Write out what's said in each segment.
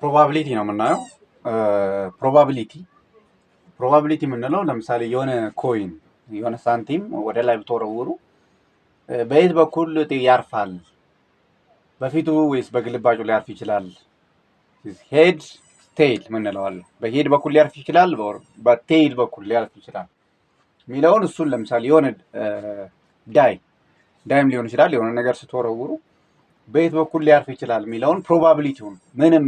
Probability ነው የምናየው። Probability የምንለው ለምሳሌ የሆነ coin፣ የሆነ ሳንቲም ወደ ላይ ብትወረውሩ በየት በኩል ያርፋል? በፊቱ ወይስ በግልባጩ ሊያርፍ ይችላል? Head tail ምንለው አለ። በ head በኩል ሊያርፍ ይችላል፣ በ tail በኩል ሊያርፍ ይችላል የሚለውን እሱን ለምሳሌ የሆነ die ም ሊሆን ይችላል፣ የሆነ ነገር ስትወረውሩ በየት በኩል ሊያርፍ ይችላል የሚለውን probability ውን፣ ምንም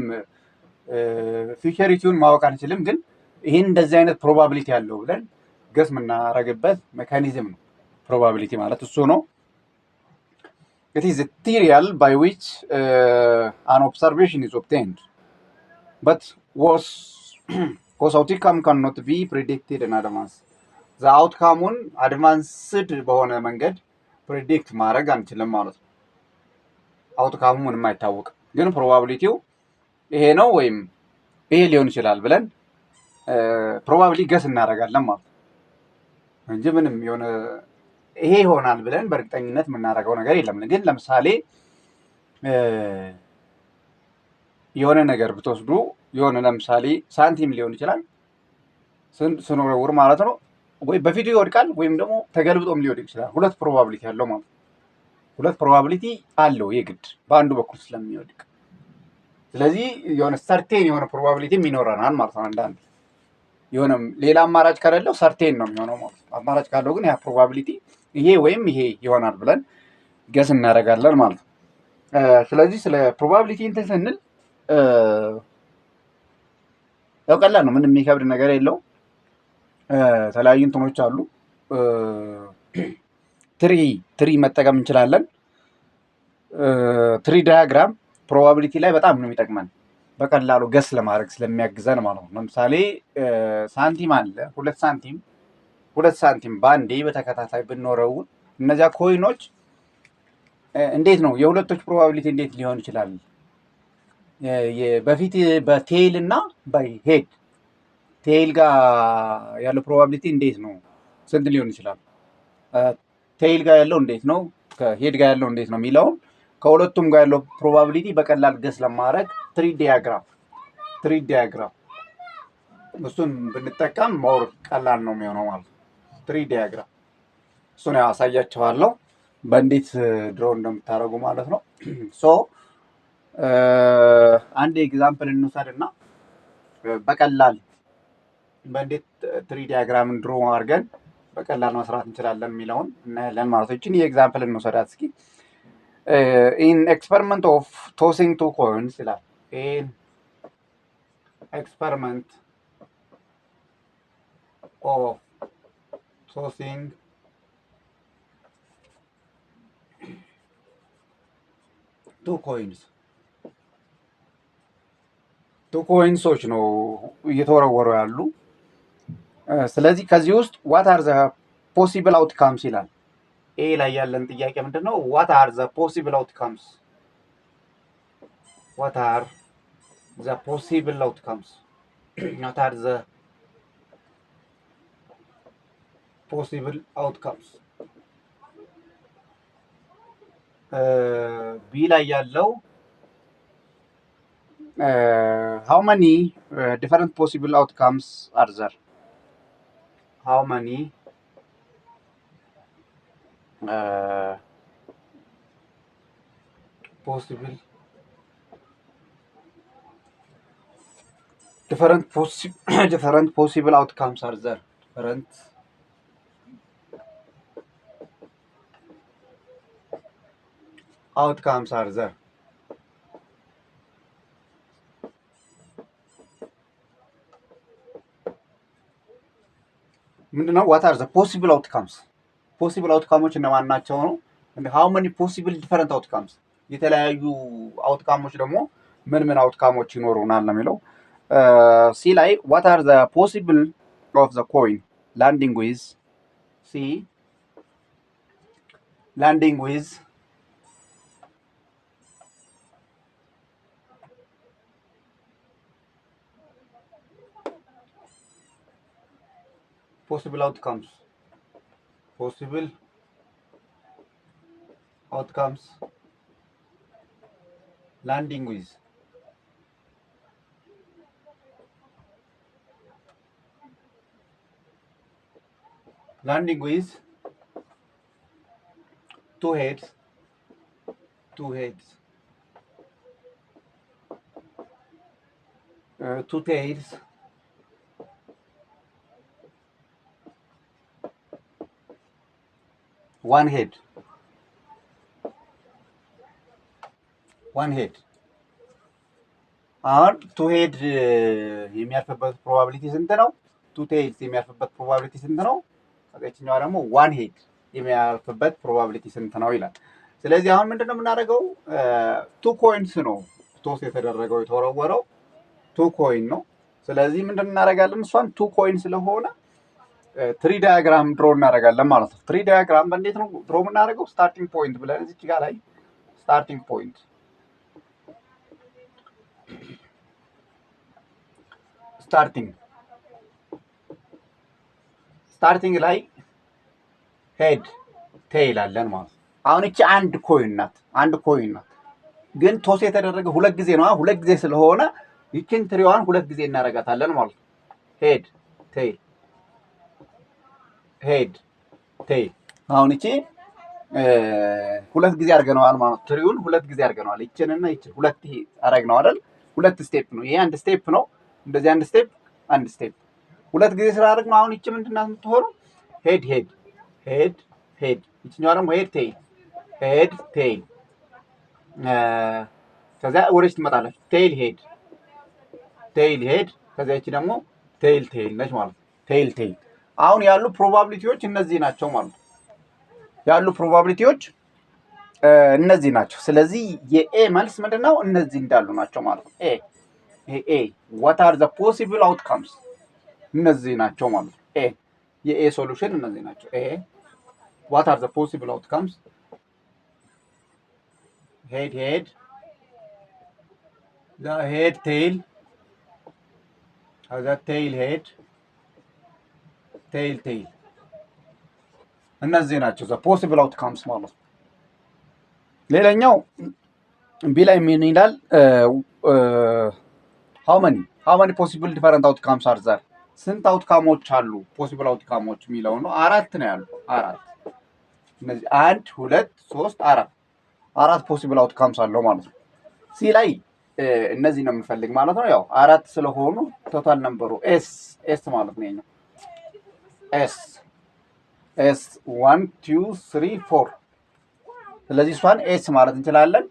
future ኡን ማወቅ አንችልም፣ ግን ይህን እንደዚህ አይነት probability ያለው ብለን guess የምናደርግበት mechanism ነው። Probability ማለት እሱ ነው። It is a theory by which an observation is obtained, but whose outcome cannot be predicted in advance. The outcome advanced በሆነ መንገድ predict ማድረግ አንችልም ማለት ነው። Outcome ኡ ምንም አይታወቅም፣ ግን probability ው ይሄ ነው ወይም ይሄ ሊሆን ይችላል ብለን probably guess እናደርጋለን ማለት ነው እንጂ ምንም የሆነ ይሄ ይሆናል ብለን በእርግጠኝነት የምናደርገው ነገር የለም። ግን ለምሳሌ የሆነ ነገር ብትወስዱ፣ የሆነ ለምሳሌ ሳንቲም ሊሆን ይችላል፣ ስንወረውር ማለት ነው፣ ወይ በፊቱ ይወድቃል ወይም ደግሞ ተገልብጦም ሊወድቅ ይችላል። ሁለት probability አለው ማለት ነው። ሁለት probability አለው የግድ በአንዱ በኩል ስለሚወድቅ። ስለዚህ የሆነ certain የሆነ probability ም ይኖረናል ማለት ነው። አንዳንድ የሆነ ሌላ አማራጭ ከሌለው certain ነው የሚሆነው ማለት ነው። አማራጭ ካለው ግን ያ probability ይሄ ወይም ይሄ ይሆናል ብለን guess እናደርጋለን ማለት ነው። ስለዚህ ስለ probability እንትን ስንል ያው ቀላል ነው፣ ምንም የሚከብድ ነገር የለውም። የተለያዩ እንትኖች አሉ። Tree መጠቀም እንችላለን። Tree diagram probability ላይ በጣም ነው የሚጠቅመን፣ በቀላሉ guess ለማድረግ ስለሚያግዘን ማለት ነው። ለምሳሌ ሳንቲም አለ፣ 2 ሳንቲም፣ 2 ሳንቲም በአንዴ በተከታታይ ብንወረውር እነዚያ coin ኦች እንዴት ነው፣ የሁለቶች probability እንዴት ሊሆን ይችላል? በፊት በ tail እና በ head፣ tail ጋር ያለው probability እንዴት ነው? ስንት ሊሆን ይችላል? Tail ጋር ያለው እንዴት ነው? ከ head ጋር ያለው እንዴት ነው የሚለውን፣ ከሁለቱም ጋር ያለው probability በቀላል guess ለማድረግ tree diagram እሱን ብንጠቀም more ቀላል ነው የሚሆነው ማለት ነው። Tree diagram እሱን ያው አሳያችኋለሁ በእንዴት draw እንደምታደርጉ ማለት ነው። So አንድ example እንውሰድ እና በቀላል በእንዴት tree diagram ን draw አድርገን በቀላል መስራት እንችላለን የሚለውን እናያለን ማለት ነው። ይችን የ example እንውሰዳት እስኪ። In experiment of tossing two coins ይላል። In experiment of tossing two coins፣ two coins ኦች ነው እየተወረወሩ ያሉ። ስለዚህ ከዚህ ውስጥ what are the possible outcomes ይላል። A ላይ ያለን ጥያቄ ምንድን ነው? What are the possible outcomes? What are the possible outcomes? What are the possible outcomes? B ላይ ያለው how many different possible outcomes are there? How many possible different possible outcomes are there? Different outcomes are there? ምንድነው? What are the possible outcomes? Possible outcome ኦች እነማን ናቸው ነው። How many possible different outcomes፣ የተለያዩ outcome ኦች ደግሞ ምን ምን outcome ኦች ይኖሩናል ነው የሚለው። C ላይ what are the possible of the coin landing with፣ C landing with possible outcomes, possible outcomes landing with Landing with two heads, two heads, two tails, one head, one head። አሁን two head የሚያርፍበት probability ስንት ነው? Two tails የሚያርፍበት probability ስንት ነው? ከዚችኛዋ ደግሞ one head የሚያርፍበት probability ስንት ነው ይላል። ስለዚህ አሁን ምንድን ነው የምናደርገው? Two coins ነው toss የተደረገው፣ የተወረወረው two coin ነው። ስለዚህ ምንድን እናደርጋለን? እሷን two coin ስለሆነ tree diagram draw እናደርጋለን ማለት ነው። Tree diagram በእንዴት ነው draw የምናደርገው? Starting point ብለን እዚች ጋር ላይ starting point, starting ላይ head tail አለን ማለት ነው። አሁን እቺ አንድ coin ናት፣ አንድ coin ናት። ግን toss የተደረገ ሁለት ጊዜ ነው። ሁለት ጊዜ ስለሆነ ይችን tree ዋን ሁለት ጊዜ እናደርጋታለን ማለት ነው። Head tail, head tail። አሁን እቺ ሁለት ጊዜ አድርገነዋል ማለት ነው። Tree ውን ሁለት ጊዜ አድርገነዋል። ይችን እና ይችን ሁለት አደረግነው አይደል? ሁለት step ነው። ይሄ አንድ step ነው። እንደዚህ አንድ step፣ አንድ step፣ ሁለት ጊዜ ስላደረግነው አሁን ይቺ ምንድን ናት የምትሆነው? Head head, head head። ይችኛዋ ደግሞ head tail, head tail። ከዚያ ወደች ትመጣለች። Tail head, tail head። ከዚያ ይቺ ደግሞ tail tail ነች ማለት ነው። Tail tail። አሁን ያሉ probability ዎች እነዚህ ናቸው ማለት ነው። ያሉ probability ዎች እነዚህ ናቸው። ስለዚህ የ A መልስ ምንድን ነው? እነዚህ እንዳሉ ናቸው ማለት ነው። A what are the possible outcomes እነዚህ ናቸው ማለት ነው። A የ A solution እነዚህ ናቸው። A, what are the possible outcomes? Head head, head tail፣ ከዛ tail head, tail tail። እነዚህ ናቸው the possible outcomes ማለት ነው። ሌላኛው B ላይ ምን ይላል? How many possible different outcomes are there? ስንት outcome ኦች አሉ? Possible outcome ኦች የሚለው ነው። አራት ነው ያሉ። አራት፣ እነዚህ አንድ፣ ሁለት፣ ሶስት፣ አራት። አራት possible outcomes አለው ማለት ነው። C ላይ እነዚህ ነው የምንፈልግ ማለት ነው። ያው አራት ስለሆኑ total number ኡ S S ማለት ነው። የኛው S S one, two, three, four። ስለዚህ እሷን S ማለት እንችላለን።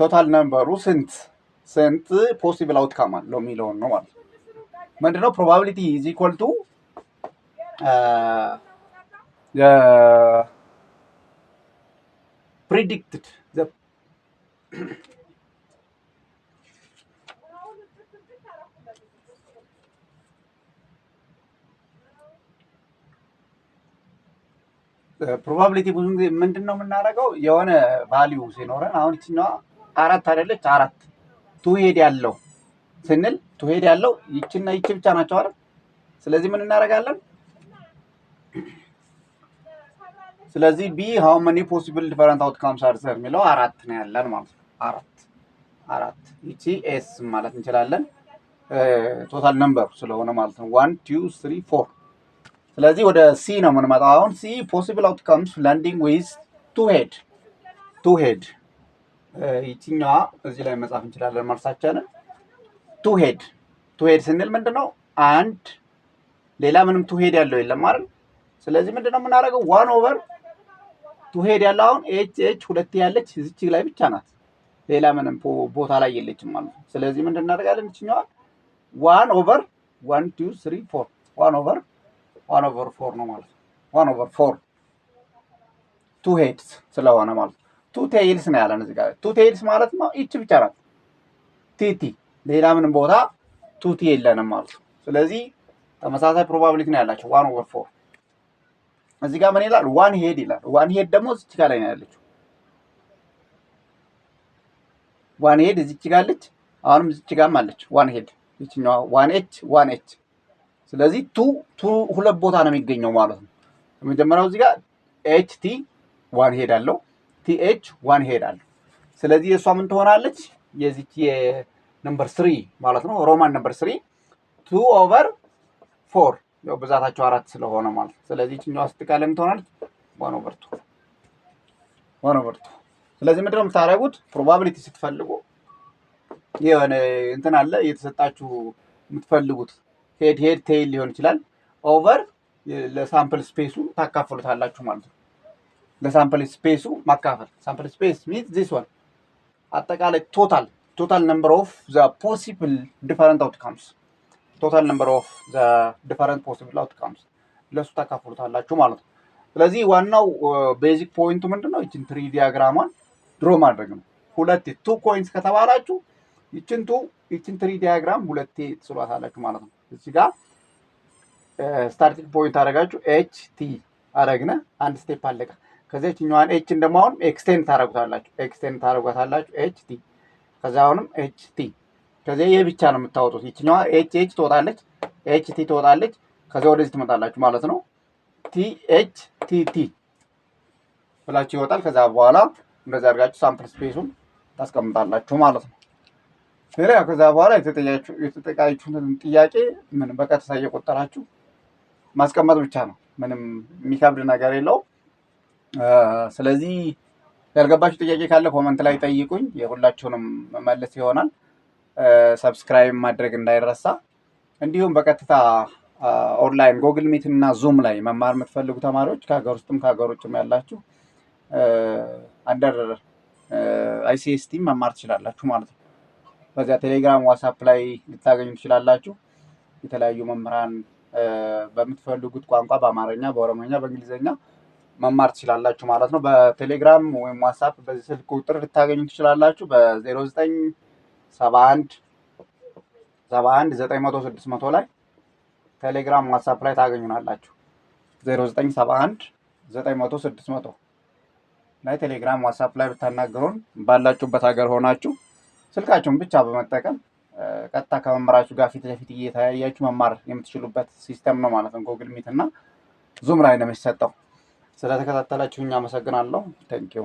Total number ኡ ስንት possible outcome አለው የሚለውን ነው ማለት ነው። ምንድነው? Probability is equal to predicted probability። ብዙ ጊዜ ምንድን ነው የምናደርገው? የሆነ value ሲኖረን አሁን ይችኛዋ አራት አይደለች? አራት two head ያለው ስንል two head ያለው ይችና ይቺ ብቻ ናቸው አይደል? ስለዚህ ምን እናደርጋለን? ስለዚህ B, how many possible different outcomes are there የሚለው አራት ነው ያለን ማለት ነው። አራት አራት ይቺ S ማለት እንችላለን። Total number ኡ ስለሆነ ማለት ነው። One, two, three, four። ስለዚህ ወደ C ነው የምንመጣው። አሁን C, possible outcomes landing with two head, two head። ይችኛዋ እዚህ ላይ መጻፍ እንችላለን መልሳችንን። Two head, two head ስንል ምንድን ነው? አንድ፣ ሌላ ምንም two head ያለው የለም አይደል? ስለዚህ ምንድን ነው የምናደርገው? One over two head ያለው አሁን H H ሁለት ያለች እዚች ላይ ብቻ ናት። ሌላ ምንም ቦታ ላይ የለችም ማለት ነው። ስለዚህ ምንድን እናደርጋለን? ይችኛዋ one over one, two, three, four, one over one over four ነው ማለት ነው። One over four two heads ስለሆነ ማለት ነው። Two tails ነው ያለን እዚህ ጋር። Two tails ማለት ነው ይቺ ብቻ ናት። T T፣ ሌላ ምንም ቦታ two T የለንም ማለት ነው። ስለዚህ ተመሳሳይ probability ነው ያላቸው one over four። እዚህ ጋር ምን ይላል? One head ይላል። One head ደግሞ እዚች ጋር ላይ ነው ያለችው። One head እዚች ጋር አለች። አሁንም እዚች ጋርም አለች። One head ይችኛዋ one H, one H። ስለዚህ two two ሁለት ቦታ ነው የሚገኘው ማለት ነው። የመጀመሪያው እዚህ ጋር H T one head አለው፣ T H one head አለው። ስለዚህ የእሷ ምን ትሆናለች? የዚች የ number three ማለት ነው፣ Roman number three, two over four። ያው ብዛታቸው አራት ስለሆነ ማለት ነው። ስለዚህ ይችኛዋ ስትቃለም ትሆናለች 1/2፣ 1/2። ስለዚህ ምንድነው የምታደርጉት? Probability ስትፈልጉ የሆነ እንትን አለ የተሰጣችሁ፣ የምትፈልጉት head head tail ሊሆን ይችላል። Over ለ sample space ኡ ታካፍሉታላችሁ ማለት ነው። ለ sample space ኡ ማካፈል፣ sample space means this one፣ አጠቃላይ total number of the possible different outcomes፣ total number of the different possible outcomes ለሱ ታካፍሉታላችሁ ማለት ነው። ስለዚህ ዋናው basic point ኡ ምንድን ነው? ይችን tree diagram ሟን draw ማድረግ ነው። ሁለቴ two coins ከተባላችሁ ይችን tree diagram ሁለቴ ትስሏታላችሁ ማለት ነው። እዚህ ጋር starting point አደረጋችሁ፣ H T አረግነ፣ አንድ step አለቀ። ከዚያ ይችኛዋን H ን ደግሞ አሁን extend ታደረጉታላችሁ፣ extend ታደረጓታላችሁ H T፣ ከዚያ አሁንም H T፣ ከዚያ ይህ ብቻ ነው የምታወጡት። ይችኛዋ H H ትወጣለች፣ H T ትወጣለች። ከዚያ ወደዚህ ትመጣላችሁ ማለት ነው። T H T T ብላችሁ ይወጣል። ከዛ በኋላ እንደዚህ አድርጋችሁ sample space ኡን ታስቀምጣላችሁ ማለት ነው። ሌላ ከዛ በኋላ የተጠየቃችሁትን ጥያቄ ምን በቀጥታ እየቆጠራችሁ ማስቀመጥ ብቻ ነው። ምንም የሚከብድ ነገር የለውም። ስለዚህ ያልገባችሁ ጥያቄ ካለ comment ላይ ጠይቁኝ፣ የሁላችሁንም መልስ ይሆናል። Subscribe ማድረግ እንዳይረሳ። እንዲሁም በቀጥታ online Google Meet እና Zoom ላይ መማር የምትፈልጉ ተማሪዎች ከሀገር ውስጥም ከሀገር ውጭም ያላችሁ under ICST መማር ትችላላችሁ ማለት ነው። በዚያ ቴሌግራም፣ WhatsApp ላይ ልታገኙ ትችላላችሁ። የተለያዩ መምህራን በምትፈልጉት ቋንቋ በአማርኛ፣ በኦሮሞኛ፣ በእንግሊዝኛ መማር ትችላላችሁ ማለት ነው። በቴሌግራም ወይም WhatsApp በዚህ ስልክ ቁጥር ልታገኙ ትችላላችሁ። በ0971 71 900 600 ላይ ቴሌግራም፣ WhatsApp ላይ ታገኙናላችሁ። 0971 900 600 ላይ ቴሌግራም፣ WhatsApp ላይ ብታናገሩን ባላችሁበት ሀገር ሆናችሁ ስልካችሁን ብቻ በመጠቀም ቀጥታ ከመምህራችሁ ጋር ፊት ለፊት እየተያያችሁ መማር የምትችሉበት system ነው ማለት ነው። Google Meet እና Zoom ላይ ነው የሚሰጠው። ስለተከታተላችሁኝ አመሰግናለሁ። Thank you.